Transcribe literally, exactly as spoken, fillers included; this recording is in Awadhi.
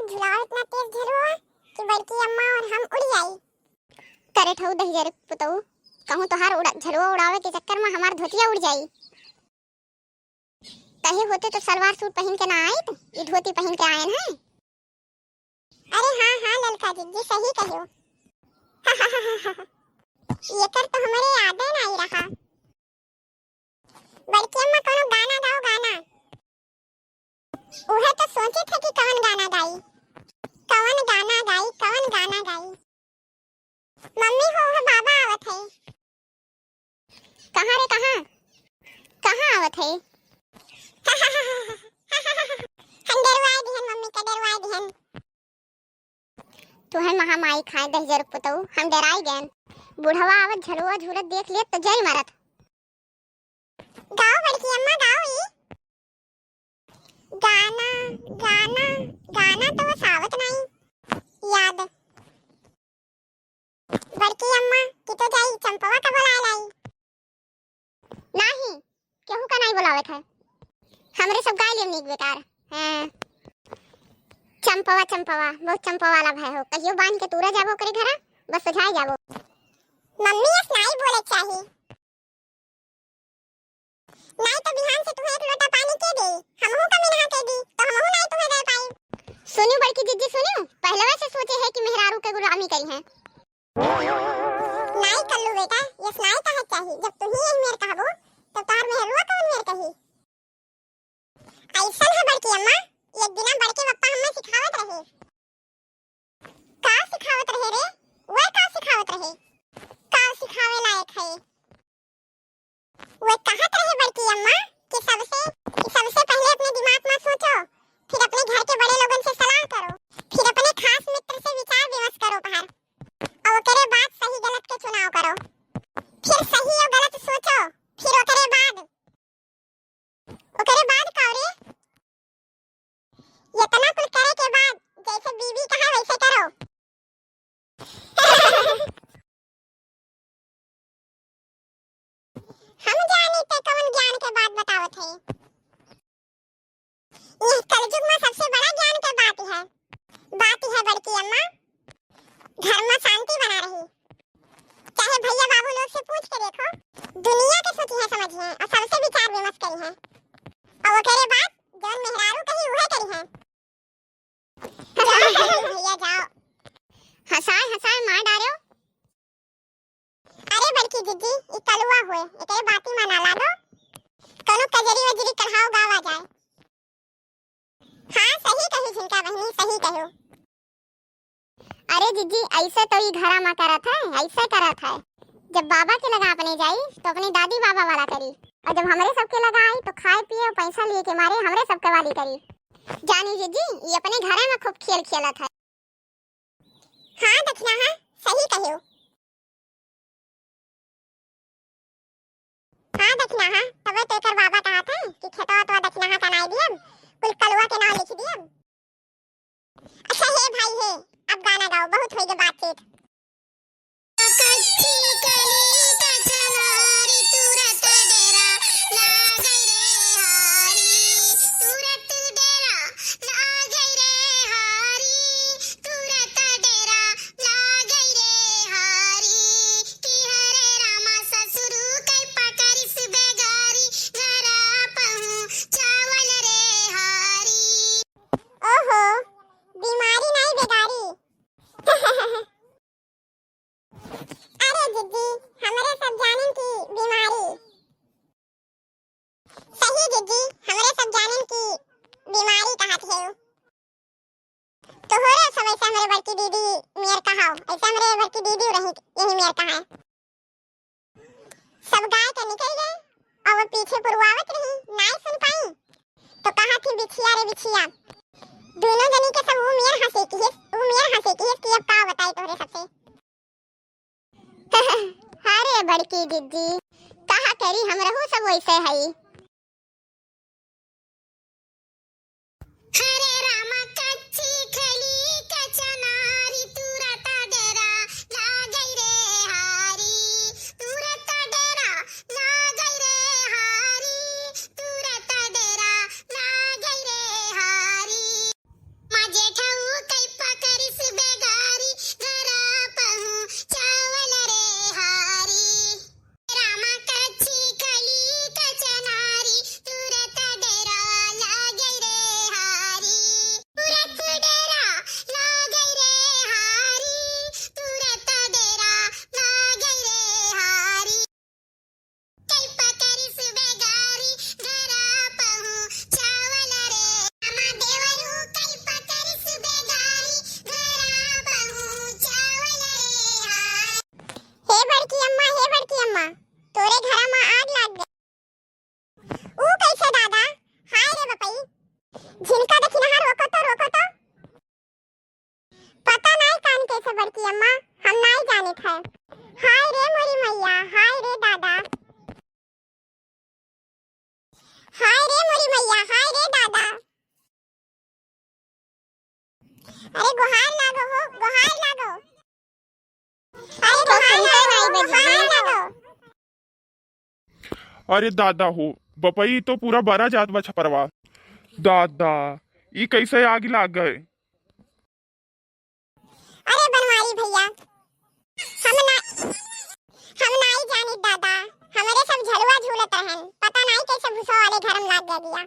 झुलाओ इतना तेज झलुआ कि बड़की अम्मा और हम उड़ जाई। करे ठऊ दहिजर पुतऊ, कहूँ तोहार उड़ा-, झलुआ उड़ावे के चक्कर में हमार धोतिया उड़ जाई। कहे होते तो सलवार सूट पहिन के ना आइत, ई धोती पहिन के आयन है। अरे हाँ, हाँ, ललका जिज्जी, सही कहियो। एकर तो हमरे यादे नाई रहा। बड़की अम्मा, कोनो गाना गाओ, गाना। उहे तो सोचे थे कि कवन गाना गाई, कवन गाना गाई, कवन गाना गाई। मम्मी हो, हो बाबा आवत है। कहाँ रे, कहाँ? कहाँ आवत है? हम डरवाए दिहन मम्मी के, डरवाए दिहन। तुहै महामाई खाए दहिजर पुतऊ, हम डराई गएन। बुढ़वा आवत झलुआ झूलत देख लेत तो जय मरत। गाओ बड़की अम्मा, गाओ ई। गाना, गाना, गाना तो बस आवत नाई याद। बड़की अम्मा, कि तो जाई चंपवा का बुलाए लाई। नाही, केहू का नाही बुलावे थे। हमरे सब गाय लेम नीक बेकार। हाँ। चंपवा, चंपवा, बहुत चंपवा वाला भय हो। कहियो बांध के तूरा जाबो ओकरे घरा, बस सोझाए जाबो। मम्मी, अस नाही बोले चाही। नाही तो बिहान से तुहे एक लोटा पानी के दे, हमहू का मिनहा के दी, तो हमहू नाही तुहे दे पाई। सुनियो बड़की जिज्जी, सुनियो, पहलवे से सोचे है कि मेहरारू के गुलामी करी है। नाही कल्लू बेटा, यस नाही कहे चाही, जब तुही यही मेर कहबो, तब तोहार मेहरुआ कौन मेर कही? ऐसन है बड़की अम्मा, एक दिना बड़के पप्पा हमें सिखावत रहे। का सिखावत रहे रे? वह का सिखावत रहे? का सिखावे लायक है? वह कहत रहे बड़की अम्मा कि सबसे, कि सबसे पहले अपने दिमाग में सोचो, फिर अपने घर के बड़े लोगन से सलाह करो, फिर अपने खास मित्र से विचार विमर्श करो बाहर, और ओकरे बाद सही गलत के चुनाव करो। फिर सही और गलत सोचो, फिर ओकरे बाद ओकरे बाद का रे? इतना कुल करे के बाद जैसे बीवी कहे वैसे करो। हम जानी ते कवन ज्ञान के बात बतावत है। यह कलयुग में सबसे बड़ा ज्ञान के बात है, बात है बड़की अम्मा। घर में शांति बना रही। चाहे भैया बाबू लोग से पूछ के देखो, दुनिया के सोचिहैं समझिहैं और सबसे विचार विमर्श करिहैं। और ओकरे बाद जौन मेहरारू कही उहे करिहैं। जाओ भैया जाओ। हंसाए हंसाए मार डारो। अरे बड़की जिज्जी, ई कलुआ हुए, एकरे बाती में ना लागो। कौनो कजरी वजरी कढ़ाओ गावा जाए। हाँ, सही कही झिनका बहिनी, सही कहो। अरे जिज्जी, ऐसे तो ई घरा मा करत है, ऐसे करत है। जब बाबा के लगा अपने जाई, तो अपने दादी बाबा वाला करी, और जब हमरे सबके लगा आई, तो खाए पिए और पैसा लिए के मारे हमरे सबके वाली करी। जानी जिज्जी, ई अपने घरे मा खूब खेल खेलत है। हाँ दखिनहा, सही कहो। हाँ दखिनहा, तबे तो एकर बाबा कहत है कि खेतवा तो दखिनहा का नाई दियब, कुल कलुआ के नाम लिख दियब। अच्छा हे भाई हे, अब गाना गाओ, बहुत होई गे बातचीत। कच्ची कली कचनारी तुरत डेरा लागई रे हारी, तुरत डेरा लागई रे हारी, तुरत डेरा लागई रे हारी, कि हरे रामा ससुरु कई पकरिस बेगारी, घरा पहुँचावल रे हारी। ओहो, बीमारी नाई बेगारी। अरे जिज्जी, हमरे सब जानिन की बीमारी। सही जिज्जी, हमरे सब जानिन की बीमारी कहत हेउ। तोहरे सब ऐसे हमरे बड़की दीदी मेर कहाओ, ऐसे हमरे बड़की दीदी रही यही मेर कहाए। सब गाय के निकल गए और वो पीछे पुरवावत रही, नाई सुन पाई। तो कहा थी बिछिया रे बिछिया, दोनों जनी के सब वो मेर हंसे की है, वो मेर हंसे की है कि अब का बताई तोहरे सबसे। अरे बड़की जिज्जी, कहा करी, हमरहू सब वैसे हई। हरे रामा कच्ची खली कचनारी तुरत डेरा लागई रे हारी, तुरत डेरा लागई रे हारी, तुरत डेरा लागई रे हारी। मा जेठऊ माँ, तोरे घरा मा आग लाग गई। ऊ कैसे दादा? हाय रे बपई, झिनका दखिनहा, रोको तो, रोको तो। पता नाई कान कैसे बड़की अम्मा, हम नाई जानित है। हाय रे मोरी मैया, हाय रे दादा। हाय रे मोरी मैया, हाय रे दादा। अरे गोहार लागो हो, गोहार लागो। अरे तो गोहार सुनते लागो, नहीं बजी। गोहार लागो। अरे दादा हो, बपई तो पूरा बरा जात बा छपरवा। दादा, ई कैसे आग लाग गए? अरे बनवारी भैया, हम ना, हम नाई जानी दादा, हमरे सब झलुआ झूलत रहन, पता नाई कैसे भूसो वाले घर में लाग गया।